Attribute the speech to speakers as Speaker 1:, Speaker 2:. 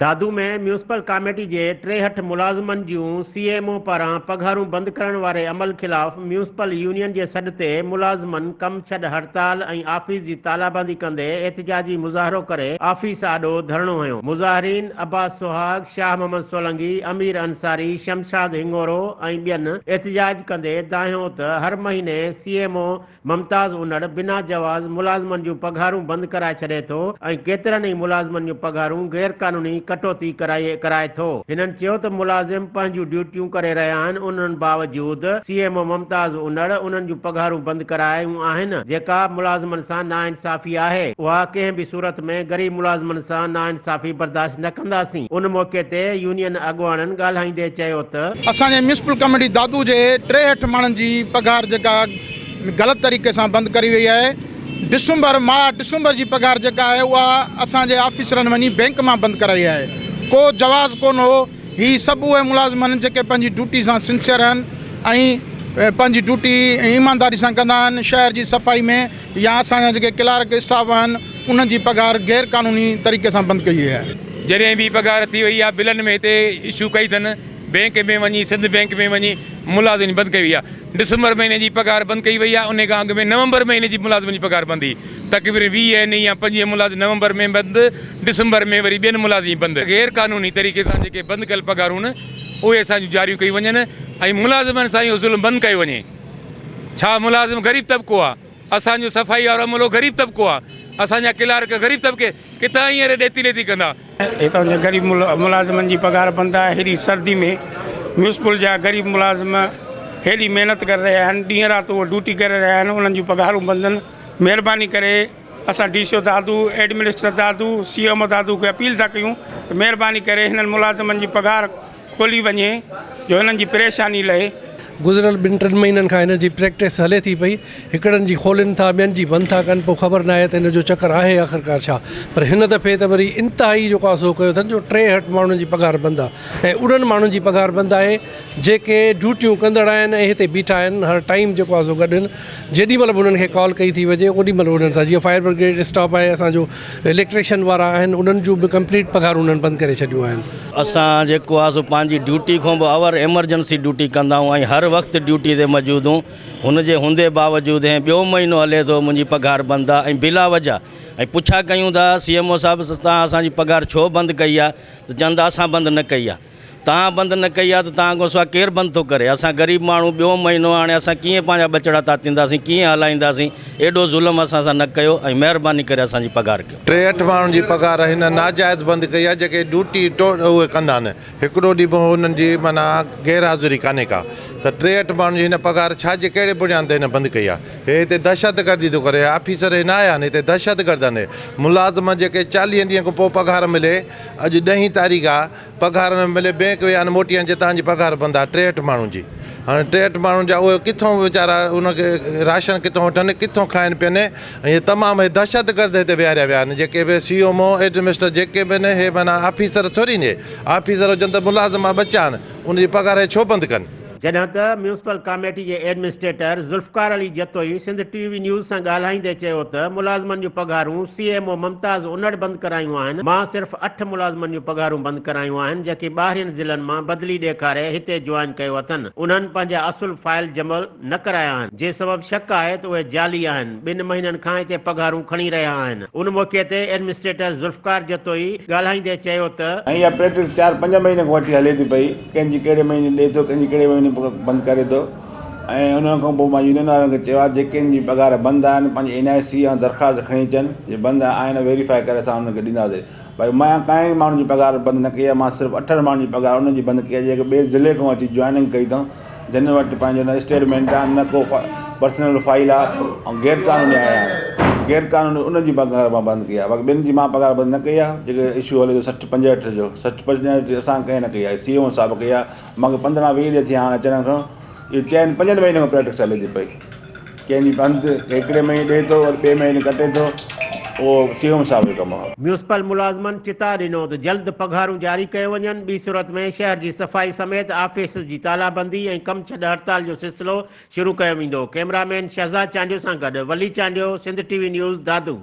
Speaker 1: Dadu ۾ municipal committee جي 63 ملازمن جون C M O پاران پگهارون بند ڪرڻ واري عمل خلاف ميونسپل يونين جي سڏ تي ملازمن ڪم ڇڏ هڙتال ۽ آفيس جي تالابندي ڪندي احتجاجي مظاهرو ڪري آفيس آڏو ڌرڻو هنيو. مظاهرين عباس سهاڳ، شاهه محمد سولنگي، امير انصاري، شمشاد هڱورو ۽ ٻين احتجاج ڪندي دانهيو ته هر مهيني سي ايم او ممتاز انڙ بنا جواز ملازمن جون پگهارون بند ڪرائي ڇڏي ٿو ۽ ڪيترن ئي ملازمن جون پگهارون غير قانوني ڪٽوتي ڪرائي ڪرائي ٿو. هنن چيو ته ملازم پنهنجون ڊيوٽيون ڪري رهيا آهن انهن باوجود سي ايم او ممتاز انڙ انهن جون پگهارون بند ڪرايون آهن جيڪا ملازمن سان ناانصافي آهي اها ڪنهن به صورت ۾ غريب ملازمن سان ناانصافي برداشت نه ڪنداسين. ان موقعي تي يونين اڳواڻن ڳالهائيندي چيو ته.
Speaker 2: اسان جي ميونسپل ڪميٽي دادو جي 63 ماڻهن جي پگهار جيڪا غلط طريقي سان بند ڪري وئي آهي ڊسمبر ماه ڊسمبر جي پگهار جيڪا آهي اها اسان جي آفيسرن وڃي بينڪ مان بند ڪرائي آهي ڪو جواز ڪونه هو هي سڀ اهي ملازم آهن جيڪي پنهنجي ڊيوٽي سان سنسيئر آهن ۽ پنهنجي ڊيوٽي ايمانداري سان ڪندا آهن شهر جي صفائي ۾ يا اسان جا جيڪي ڪلارڪ اسٽاف آهن انهن جي پگهار غير قانوني طريقي سان بند ڪئي وئي آهي.
Speaker 3: جڏهن به پگهار ٿي وئي آهي بلن ۾ هتي اشو ڪئي اٿن بينڪ ۾ وڃي سنڌ بينڪ ۾ وڃي ملازمن جي بند ڪئي وئي آهي ڊسمبر مهيني جي پگهار بند ڪئي وئي آهي انهي کان اڳ ۾ نومبر مهيني جي ملازمن جي پگهار بند هئي تقريبن 20 آهن يا 25 ملازم نومبر ۾ بند ڊسمبر ۾ وري ٻين ملازمن جي بند غير قانوني طريقي سان جيڪي بند ڪيل پگهارون اهي اسان جون جاريون ڪيون وڃن ۽ ملازمن سان اهو ظلم بند ڪيو وڃي ڇا ملازم غريب طبقو آهي اسان جو صفائي وارو عملو غريب طبقو آهي اسان جا ڪلارڪ غريب طبقي ڪٿان هينئر ڏيتي ليتي ڪندا.
Speaker 4: هتان جي غريب ملازمن جي پگهار بند آهي هيڏي سردي ۾ ميونسپل جا غريب ملازم هيڏي محنت ڪري رهيا آهن ڏينهن رات اهي ڊيوٽي ڪري رهيا آهن انهن جون پگهارون بند آهن مهرباني ڪري اسان D C O Dadu administrator Dadu C M O Dadu کي اپيل ٿا ڪيون ته مهرباني ڪري هنن ملازمن جي پگهار کولي وڃي جو هنن جي پريشاني لهي.
Speaker 5: گذريل ٻن ٽن مهينن کان هن جي پريڪٽس هلي ٿي پئي، هڪڙن جي کولين ٿا ٻين جي بند ٿا ڪن پوء خبر ناهي ته هن جو چڪر آهي آخرڪار ڇا پر هن دفعي ته وري انتهائي جيڪو آهي سو ڪيو اٿن جو 63 ماڻهن جي پگهار بند آهي ۽ انهن ماڻهن جي پگهار بند آهي جيڪي ڊيوٽيون ڪندڙ آهن ۽ هتي بيٺا آهن هر ٽائيم جيڪو آهي سو گڏ آهن جيڏي مهل به انهن کي ڪال ڪئي ٿي وڃي اوڏي مهل انهن سان جيئن فائر برگيڊ اسٽاف آهي اسان جو اليڪٽريشن وارا آهن انهن جون به ڪمپليٽ پگهارون انهن بند ڪري ڇڏيون آهن.
Speaker 6: اسان جيڪو آ سو پنهنجي ڊيوٽي کان به اور ايمرجنسي ڊيوٽي ڪندا آهيون ۽ هر وقت ڊيوٽي تي موجود هون هن جي هوندي باوجود هي ٻيو مهينو هلي ٿو منهنجي پگهار بند آ ۽ بلا وجه ۽ پڇا ڪيون ٿا سي ايم او صاحب توهان اسان جي پگهار ڇو بند ڪئي آ ته چون ٿا اسان بند نه ڪئي آ توهان بند نه ڪئي آ ته توهان کان سوا ڪير بند ٿو ڪري اسان غريب ماڻهو ٻيو مهينو آ هاڻي اسان ڪيئن پنهنجا ٻچڙا تاتينداسين ڪيئن هلائينداسين ايڏو ظلم اسان سان نه ڪيو ۽ مهرباني ڪري اسان جي پگهار ڪيو.
Speaker 7: 63 ماڻهن جي پگهار هن ناجائز بند ڪئي آهي جيڪي ڊيوٽي اهي ڪندا آهن هڪڙو ڏينهن به انهن جي معنيٰ غير حاضري ڪانهي ڪا ته 63 ماڻهن جي هن پگهار ڇا جي ڪهڙي بنياد تي هن بند ڪئي آهي هي هتي دهشتگردي ٿو ڪري آفيسر هي نه آيا آهن هتي دهشتگرد آهن ملازم جيڪي 40 ڏينهن کان پوء پگهار ملي اڄ ڏهين تاريخ آهي پگهار نه ملي بينڪ ويا آهن موٽي آيا آهن چي توهان جي پگهار بند آهي 63 ماڻهن جي هاڻي 63 ماڻهن جا اهي ڪٿون ويچارا ان کي راشن ڪٿون وٺن ڪٿون کائن پين ۽ هي تمام هي دهشتگرد هتي ويهاريا ويا آهن جيڪي به سي ايم او ايڊمسٽر جيڪي به آهن هي معنيٰ آفيسر ٿوري آهن هي آفيسر هجن ته ملازم ٻچا آهن ان جي پگهار هي ڇو بند ڪن.
Speaker 1: جڏهن ته ميونسپل ڪاميٽي جي administrator Zulfiqar Ali Jatoi Sindh T V news سان ڳالهائيندي چيو ته ملازمن جون پگهارون سي ايم او ممتاز انڙ بند ڪرايون آهن، مان صرف اٺ ملازمن جون پگهارون بند ڪرايون آهن جيڪي ٻاهرين ضلعن مان بدلي ڏيکاري هتي جوائن ڪيو اٿن، انهن پنهنجا اصل فائل جمع نه ڪرايا آهن، جنهن سبب شڪ آهي ته اهي جعلي آهن، ٻن مهينن کان هتي پگهارون کڻي رهيا آهن. ان موقعي تي ايڊمنسٽريٽر ذوالفقار جتوئي ڳالهائيندي چيو ته.
Speaker 8: ۽ اها پريڪٽس چار پنج مهيني کان وٺي هلي ٿي پئي. ڪنهن جي ڪهڙي مهيني ڏئي ٿو ڪنهن جي ڪهڙي مهيني بند ڪري ٿو ۽ ان کان پوء مان يونين وارن کي چيو آهي جيڪي جي پگهار بند آهن پنهنجي اين آء سي ۽ درخواست کڻي اچن جي بند آهن ويريفائي ڪري اسان انهن کي ڏينداسين ڀائي مان ڪائين ماڻهن جي پگهار بند نه ڪئي آهي مان صرف اٺن ماڻهن جي پگهار انهن جي بند ڪئي آهي جيڪي ٻئي ضلعي کان اچي جوائننگ ڪئي اٿئون جن وٽ پنهنجو نه اسٽيٽمينٽ آهي نه ڪو پرسنل فائل آهي ۽ غير قانوني آيا آهن غير قانوني انهن جي پگهار مان بند ڪئي آهي باقي ٻين جي مان پگهار بند نه ڪئي آهي جيڪي اشو هلي ٿو 60 65 جو 60 65 اسان ڪنهن نه ڪئي آهي سي ايم صاحب ڪئي آهي مانکي 15 20 ڏينهن ٿيا هاڻي اچڻ کان اهو چئن پنجن مهينن کان پريڪٽس هلي ٿي پئي ڪنهن جي بند هڪڙي مهيني ڏئي ٿو وري ٻئي مهيني ڪٽي ٿو اهو سي ايم صاحب جو ڪم آهي.
Speaker 1: ميونسپل ملازمن چتاء ڏنو ته جلد پگهارون جاري ڪيون وڃن، ٻي صورت ۾ شهر جي صفائي سميت آفيسز جي تالا بندي ۽ ڪم ڇڏ هڙتال جو سلسلو شروع ڪيو ويندو. ڪئميرا مين شهزاد چانڊيو سان گڏ Wali Chandio, Sindh T V news, Dadu.